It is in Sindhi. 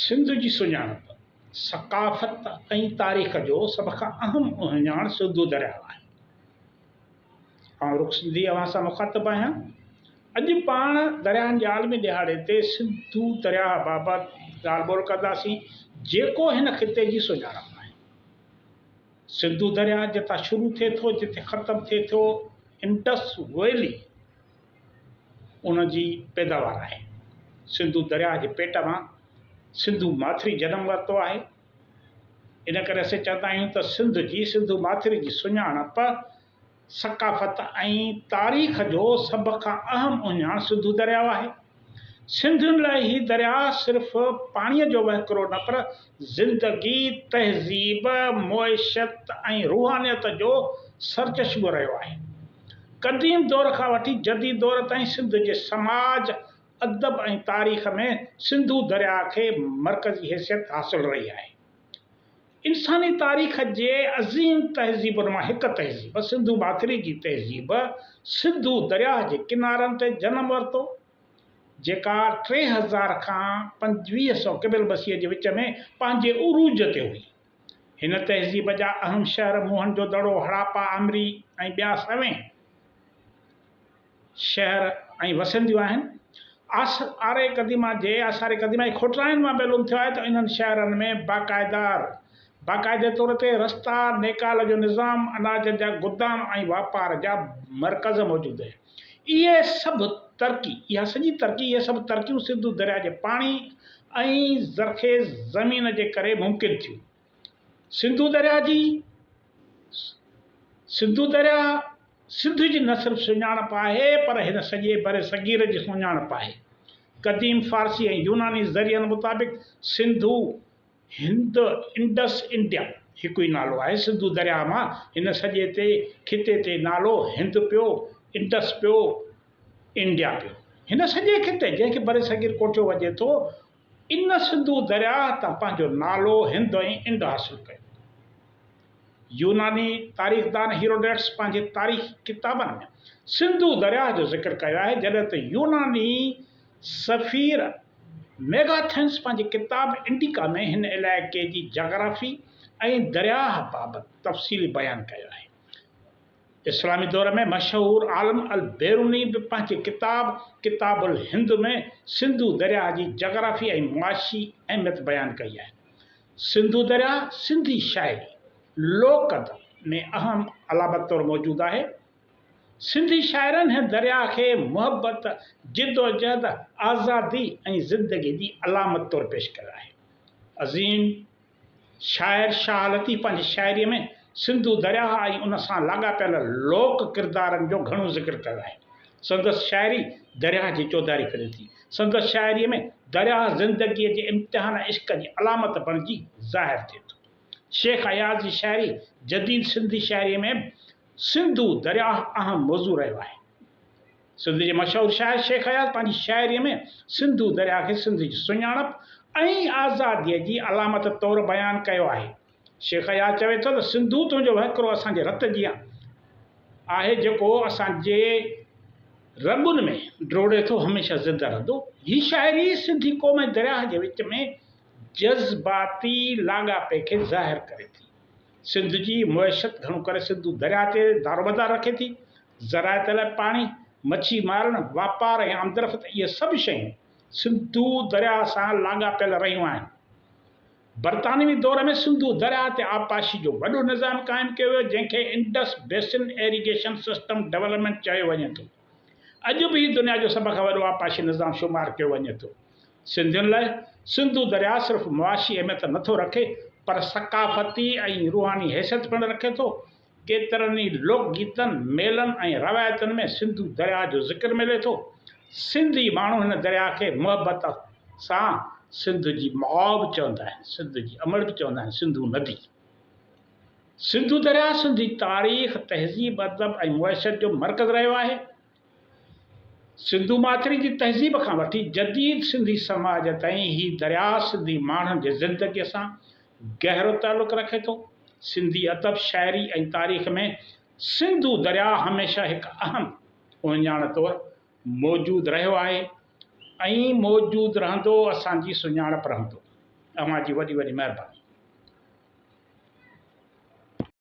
سنڌ جي سڃاڻپ، ثقافت ۽ تاريخ جو سڀ کان اهم اهڃاڻ سنڌو درياء آهي. آئون رخ سنڌي اوهان سان مخاطب آهيان. اڄ پاڻ درياهن جي عالمي ڏهاڙي تي سنڌو درياهه بابت ڳالهه ٻولهه ڪنداسين، جيڪو هن خطي جي سڃاڻپ آهي. سنڌو درياهه جتان شروع ٿئي ٿو، جتي ختم ٿئي ٿو، انڊس ويلي ان جي پيداوار آهي. سنڌو درياهه جي پيٽ مان سنڌو ماٿري جنم ورتو آهي. ان ڪري اسين چوندا آهيون ته سنڌ جي سنڌو ماٿري جي سڃاڻپ، ثقافت ۽ تاريخ جو سڀ کان اهم اهڃاڻ سنڌو درياء آهي. سنڌين لاء هي درياء صرف پاڻيء جو وهڪرو نه پر زندگي، تهذيب، معيشت ۽ روحانيت جو سرچشمو رهيو آهي. قديم دور کان وٺي جديد دور تائين سنڌ جي سماج، ادب ۽ تاريخ ۾ سنڌو درياء کي مرڪزي حيثيت حاصل رهي آهي. انساني تاريخ جي عظيم تهذيبن مان هڪ تهذيب سنڌو ماٿري جي تهذيب سنڌو درياهه جي ڪنارن تي جنم ورتو، جيڪا 3000 کان 2500 قبل مسيح جي وچ ۾ پنهنجي عروج تي هئي. هن تهذيب جا اهم شهر موهن جو دڙو، هڙاپا، آمري ۽ ٻيا سوين شهر ۽ وسنديون آهن. آثار قديمه جي آثار قديمه جي کوٽرائن مان معلوم ٿيو آهي ته انهن شهرن ۾ باقاعدار باقاعدي طور تي رستا، نيڪال جو نظام، اناج جا گدام ۽ واپار جا مرڪز موجود هيا. اهي سڀ ترقي اها سڄي ترقي اهي سڀ ترقيون سنڌو درياء جي پاڻي ۽ زرخيز زمين جي ڪري ممڪن ٿيون. سنڌو درياء جي سنڌو درياء سنڌ جي نه صرف سڃاڻپ آهي پر هن سڄي برصغير جي سڃاڻپ آهي. قديم فارسي ۽ يوناني ذريعن مطابق سنڌو، هند، انڊس، انڊيا، هڪ ئي نالو آهي. سنڌو درياهه مان هن سڄي تي خطي تي نالو هند پيو، انڊس پيو، انڊيا پيو. هن سڄي خطي جنهن کي برصغير ڪوٺيو وڃي ٿو، ان سنڌو درياهه تان پنهنجو نالو هند ۽ انڊ حاصل ڪيو. يوناني تاريخدان هيروڊوٽس پنهنجي تاريخي ڪتابن ۾ سنڌو درياهه جو ذڪر ڪيو آهي، جڏهن ته يوناني سفير ميگاٿينس پنهنجي ڪتاب انڊيڪا ۾ هن علائقي جي جاگرافي ۽ درياهه بابت تفصيلي بيان ڪيو آهي. اسلامي دور ۾ مشهور عالم البيروني به پنهنجي ڪتاب ڪتاب الهند ۾ سنڌو درياهه جي جاگرافي ۽ معاشي اهميت بيان ڪئي آهي. سنڌو درياهه سنڌي شاعري، لوڪ ادب، ۾ اهم علامت طور موجود آهي. سنڌي شاعرن هن درياهه کي محبت، جدوجهد، آزادي ۽ زندگي جي علامت طور پيش ڪيو آهي. عظيم شاعر شاهه لطيف پنهنجي شاعريء ۾ سنڌو درياهه ۽ ان سان لاڳاپيل لوڪ ڪردارن جو گهڻو ذڪر ڪيو آهي. سندس شاعري درياهه جي چوڌاري ڦري ٿي. سندس شاعريء ۾ درياهه زندگيء جي امتحان ۽ عشق جي علامت بڻجي ظاهر ٿئي ٿو. شيخ اياز جي شاعري جديد سنڌي شاعريء ۾ به سنڌو درياهه اهم موضوع رهيو آهي. سنڌ جي مشهور شاعر شيخ اياز پنهنجي شاعريء ۾ سنڌو درياهه کي سنڌ جي سڃاڻپ ۽ آزاديء جي علامت طور بيان ڪيو آهي. شيخ اياز چوي ٿو ته سنڌو تنهنجو وهڪرو اسان جي رت جيان آهي جيڪو اسان جي رڳن ۾ ڊوڙي ٿو هميشه زنده رهندو. هي شاعري سنڌي قوم ۽ درياهه جي وچ ۾ جذباتي لاڳاپي کي ظاهر ڪري ٿي. سنڌ جي معيشت گهڻو ڪري سنڌو درياهه تي دارومدار رکي ٿي. زراعت لاء پاڻي، مڇي مارڻ، واپار ۽ آمدرفت اهي سڀ شيون سنڌو درياهه سان لاڳاپيل رهيون آهن. برطانوي دور ۾ سنڌو درياهه تي آبپاشي جو وڏو نظام قائم ڪيو ويو، جنهن کي Indus basin irrigation system development چيو وڃي ٿو. اڄ به هي دنيا جو سڀ کان وڏو آبپاشي نظام شمار ڪيو وڃي ٿو. سنڌين لاء سنڌو درياهه صرف معاشي اهميت نٿو رکي، پر ثقافتي ۽ روحاني حيثيت پڻ رکي ٿو. ڪيترن ئي لوڪ گيتن، ميلن ۽ روايتن ۾ سنڌو درياهه جو ذڪر ملي ٿو. سنڌي ماڻهو هن درياهه کي محبت سان سنڌ جي ماء به چوندا آهن، سنڌ جي امڙ به چوندا آهن، سنڌو ندي. سنڌو درياهه سنڌي تاريخ، تهذيب، ادب ۽ معيشت جو مرڪز رهيو آهي. سنڌو ماٿري جي تهذيب کان وٺي جديد سنڌي سماج تائين هي درياهه سنڌي ماڻهن جي زندگيء سان گهرو تعلق رکي ٿو. سنڌي ادب، شاعري ۽ تاريخ ۾ سنڌو درياهه هميشه هڪ اهم اهڃاڻ طور موجود رهيو آهي ۽ موجود رهندو، اسان جي سڃاڻپ رهندو. اوهان جي وڏي وڏي مهرباني.